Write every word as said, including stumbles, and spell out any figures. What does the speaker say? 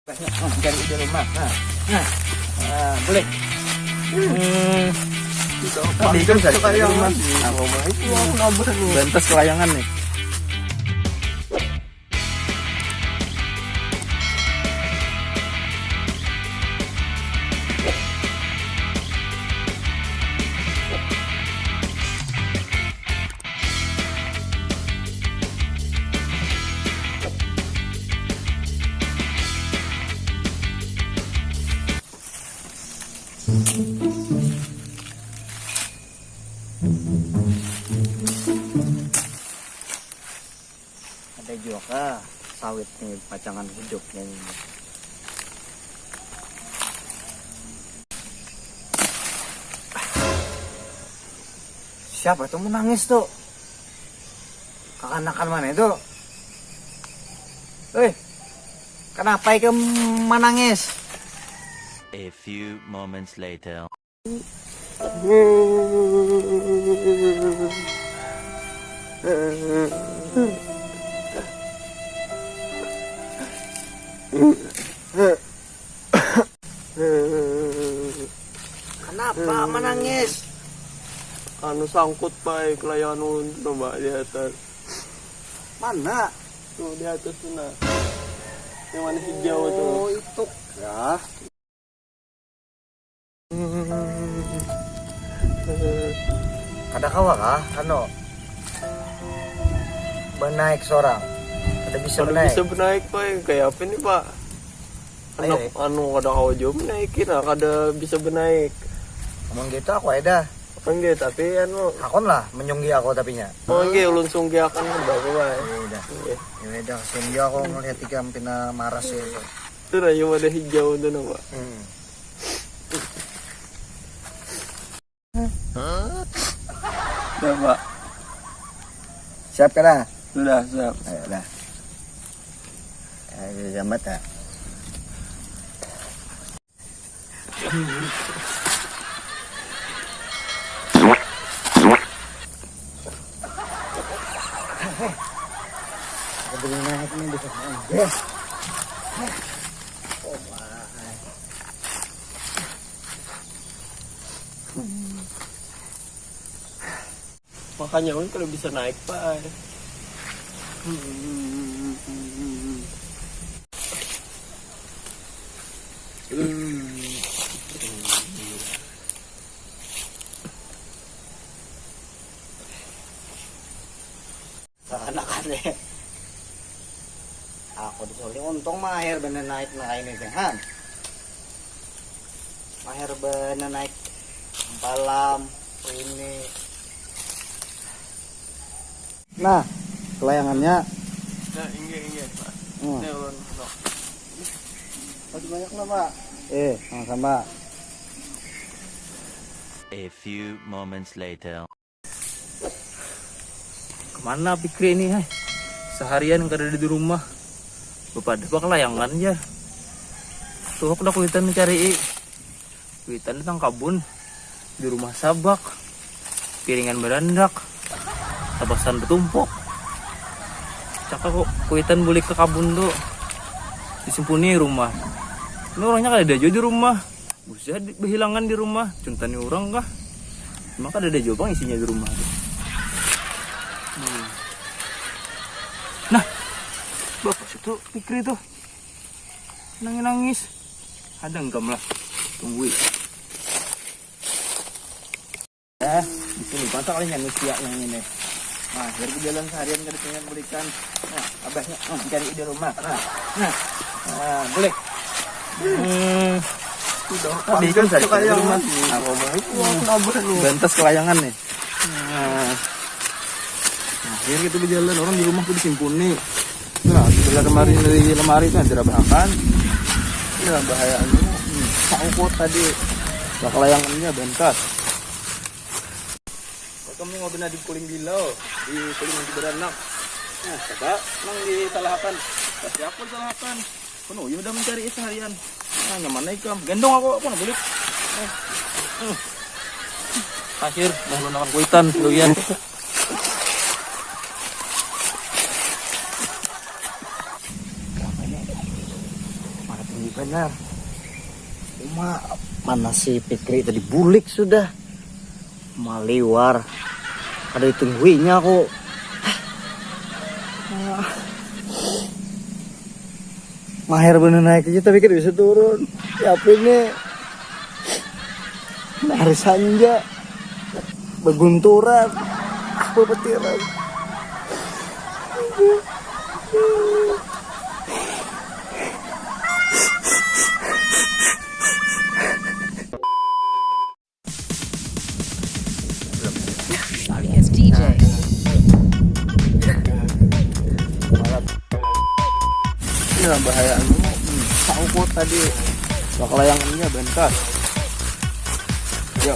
Nah, cari di rumah. Nah, nah, nah, boleh. Hmm. Tapi itu cari di rumah. Nah, rumah itu. Wah, kenapa nih? Bantas kelayangan nih. Ada jua kah sawit nih pacangan hidup nih. Siapa tuh menangis tuh? Kakanakan mana itu? Hei, kenapa ikam menangis? A few moments later. Kenapa menangis? Anu sangkut pai kelayangan ulun tu, Mbak, di atas. Mana? Tuh di atas tuh, nah. Yang warna hijau tuh. Oh, itu. Ya. Kada kawa kah, anu, banaik sorang? Kada bisa. Kada banaik. Bisa banaik, Pak. Kayak apa nih, Pak? Ayo, anak eh. Anu, kada kawa jua menaiki, nah, kada bisa banaik. Amun gitu, aku ada. Apa nggih, tapi anu. Hakun lah, menyunggi aku tapinya. Oh, nggih, ulun sunggiakan ke bapak, Pak. Iya, dah. Nggih. Ya udah, kasihan jua aku ngelihat ikam pina maras ya. Itu rayu pada hijau tu, nah, Pak. Hmm. Dah, Pak. Siap kada? Sudah, siap. Ayo, dah. Ayo, gambar, ya. Aku beli naik nih, bisa. Makanya ulun kada bisa naik, Pak. Kakanakan, eh. Aku disuruh, untung mahir banar naik nang ini teh, han. Mahir banar naik balam ini. Nah, kelayangannya. Nah, inggih, inggih, Pak. Hmm. Ini ulun, no. Masih banyak, no, Pak? Eh, sama-sama. A few moments later. Kemana Fikri ini, hai? Seharian kada ada di rumah. Bapadah bakalayangan ja. Tuhuk dah kuitan mencari. Kuitan datang kabun. Di rumah sabak. Piringan berandak. Tapasan bertumpuk. Cak aku kuitan bulik ke kabun tu. Disimpuni rumah. Ini orangnya kada ada jua di rumah. Busia di, behilangan di rumah, cuntani urang kah? Emang kadada jua pang isinya di rumah tu. Hmm. Nah, bapak situ Fikri tuh. Nangis-nangis. Hadang kam lah. Tunggui. Eh, di sini masa kalinya nusia yang ini. Nah, biar berjalan seharian kada pengen belikan. Nah, abahnya, nah, cari di rumah. Nah, nah, nah, boleh. Hmm. Sudah. Tapi kan cari di rumah. Nah, ngomong itu. Wah, kenapa nih? Bantas kelayangan nih. Nah. Nah, biar kita berjalan, orang di rumah tuh disimpuni. Nah, sebelah lemari, dari lemari itu ada bahakan. Ya, bahaya anu. Hmm, sangkut tadi. Nah, kelayangannya bantas. Kamu mau benar di kuling bilau, di kuling di beranak. Nah, coba nang disalahakan. Pasti aku disalahakan. Penuh, ya udah mencari seharian. Nah, nyaman naik kam. Gendong aku, aku nak bulik. Eh. Hmm. Akhir, dah lunakan kuitan, lugian. Ini benar. Uma, mana si Fikri tadi bulik sudah. Maliwar. Kada ditungguinya aku. Ah. Maher bener naik aja tapi kada bisa turun. Ya apa ini? Hari sanja. Begunturan. Ah, bepetiran. Alias D J. Ini lah bahaya anu. Sangkut tadi. Bakal yang ini ya bentar. Ya.